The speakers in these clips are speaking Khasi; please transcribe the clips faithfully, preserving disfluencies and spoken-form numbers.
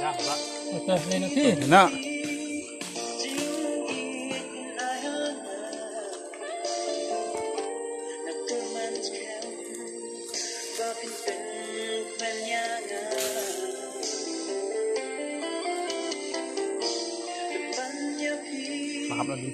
Na. Mahap lagi.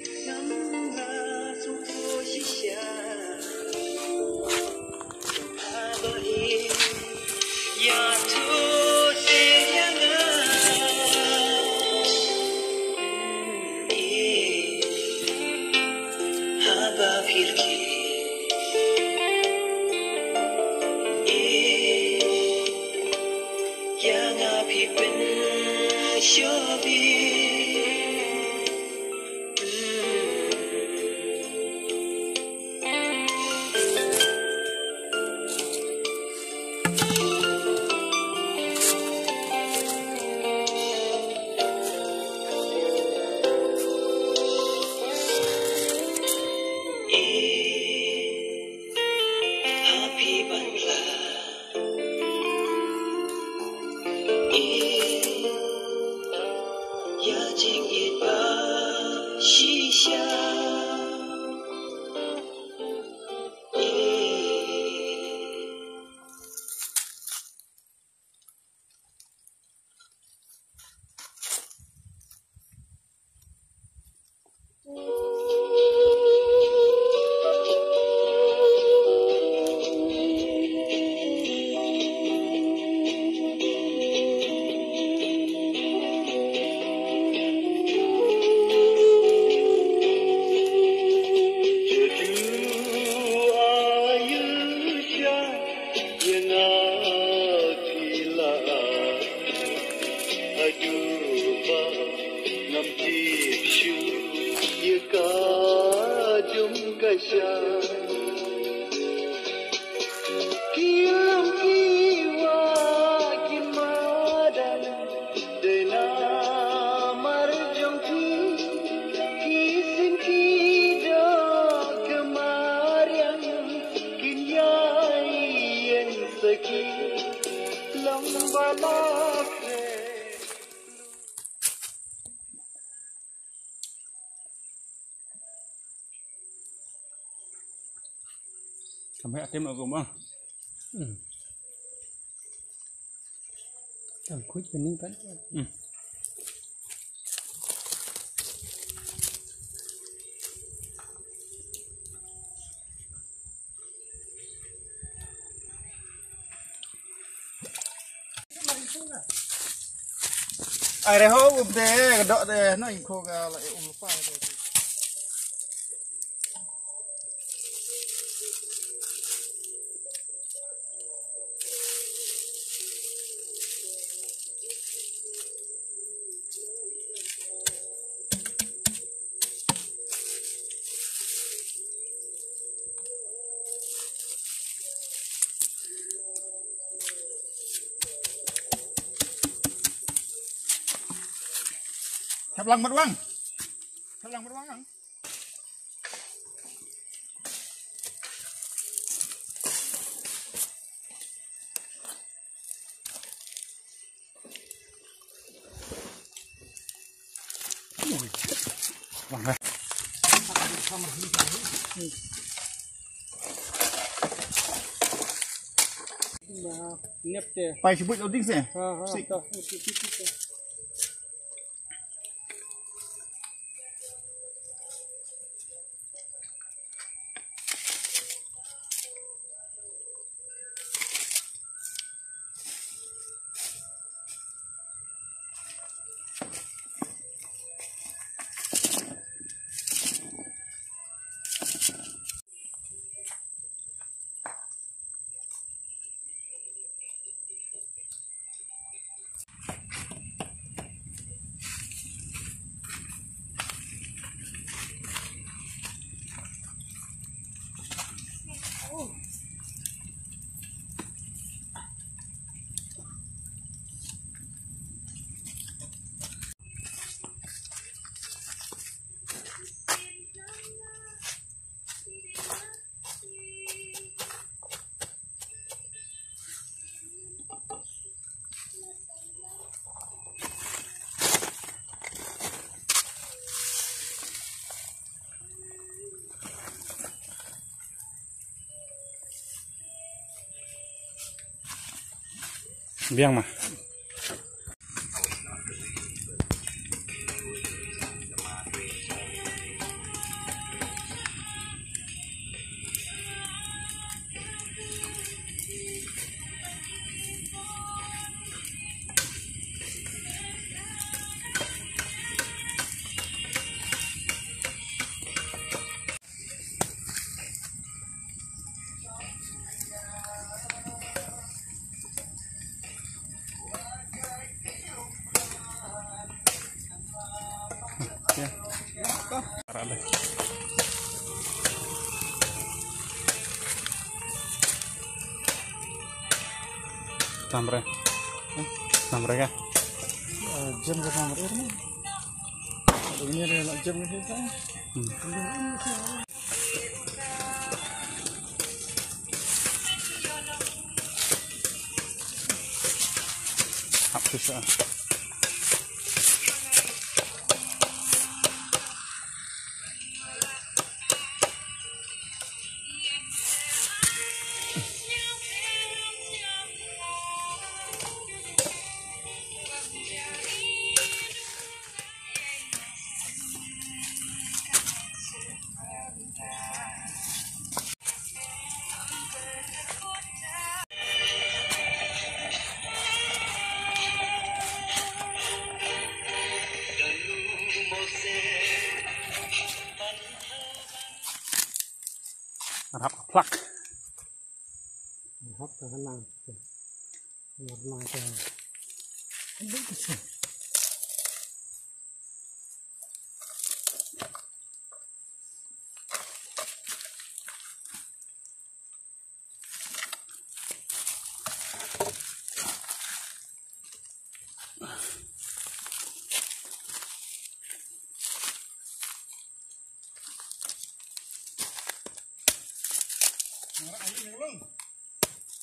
Kam heh atim aku mah. Hmm. Tam khuid ka ning pat. Hmm. Ai re ho um te ka dok te na i kho ka la um pa. Hap lang mat wang. Hap lang mat wang ang. Pai shibit lo ding se. Ha, ha, sik. Biang ma. Tamre. Tamre ka? Jam ka tamre ni. Ini ada nak jam ni kan? Hmm. Hap sisa. Rap plak. Rap ka nang. Nang ka.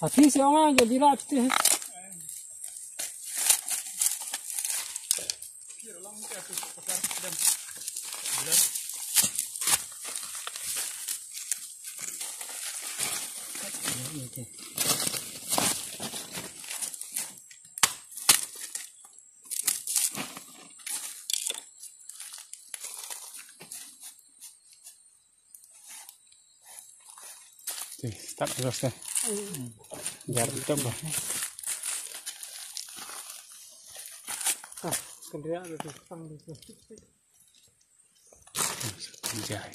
Athi se ong a jadi rat te. Ti, start terus deh. Biar hidup lah. Ah, kendera ada tu, tang di tu. Jai.